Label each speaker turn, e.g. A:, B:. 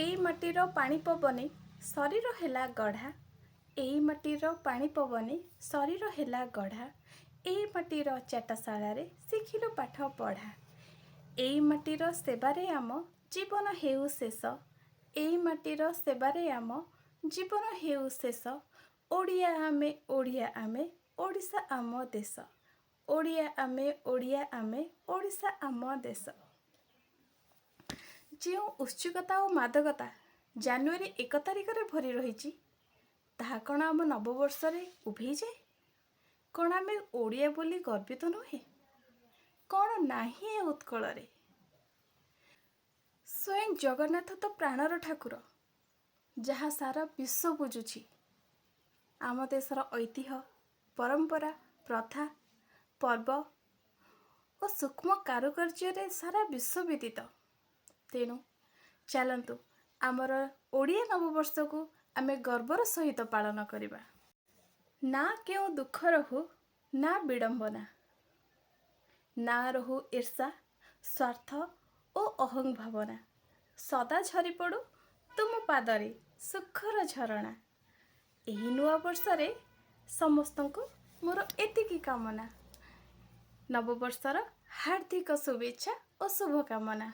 A: ଏଇ ମାଟିର ପାଣି ପବନେ ଶରୀର ହେଲା ଗଢ଼ା, ଏଇ ମାଟିର ପାଣି ପବନେ ଶରୀର ହେଲା ଗଢ଼ା, ଏଇ ମାଟିର ଚାଟଶାଳାରେ ଶିଖିଲୁ ପାଠ ପଢ଼ା। ଏଇ ମାଟିର ସେବାରେ ଆମ ଜୀବନ ହେଉ ଶେଷ, ଏଇ ମାଟିର ସେବାରେ ଆମ ଜୀବନ ହେଉ ଶେଷ। ଓଡ଼ିଆ ଆମେ, ଓଡ଼ିଆ ଆମେ, ଓଡ଼ିଶା ଆମ ଦେଶ। ଓଡ଼ିଆ ଆମେ, ଓଡ଼ିଆ ଆମେ, ଓଡ଼ିଶା ଆମ ଦେଶ। ଯେଉଁ ଉତ୍ସୁକତା ଓ ମାଦକତା ଜାନୁଆରୀ 1 ତାରିଖରେ ଭରି ରହିଛି, ତାହା କ'ଣ ଆମ ନବବର୍ଷରେ ଉଭେଇଯାଏ? କ'ଣ ଆମେ ଓଡ଼ିଆ ବୋଲି ଗର୍ବିତ ନୁହେଁ? କ'ଣ ନାହିଁ ଏ ଉତ୍କଳରେ? ସ୍ୱୟଂ ଜଗନ୍ନାଥ ତ ପ୍ରାଣର ଠାକୁର, ଯାହା ସାରା ବିଶ୍ୱ ବୁଝୁଛି। ଆମ ଦେଶର ଐତିହ୍ୟ, ପରମ୍ପରା, ପ୍ରଥା, ପର୍ବ ଓ ସୂକ୍ଷ୍ମ କାରୁକାର୍ଯ୍ୟରେ ସାରା ବିଶ୍ୱ ବିଦିତ। ତେଣୁ ଚାଲନ୍ତୁ, ଆମର ଓଡ଼ିଆ ନବବର୍ଷକୁ ଆମେ ଗର୍ବର ସହିତ ପାଳନ କରିବା। ନା କେଉଁ ଦୁଃଖ ରହୁ, ନା ବିଡ଼ମ୍ବନା, ନା ରହୁ ଈର୍ଷା, ସ୍ୱାର୍ଥ ଓ ଅହଂ ଭାବନା। ସଦା ଝରିପଡ଼ୁ ତୁମ ପାଦରେ ସୁଖର ଝରଣା। ଏହି ନୂଆ ବର୍ଷରେ ସମସ୍ତଙ୍କୁ ମୋର ଏତିକି କାମନା। ନବବର୍ଷର ହାର୍ଦ୍ଦିକ ଶୁଭେଚ୍ଛା ଓ ଶୁଭକାମନା।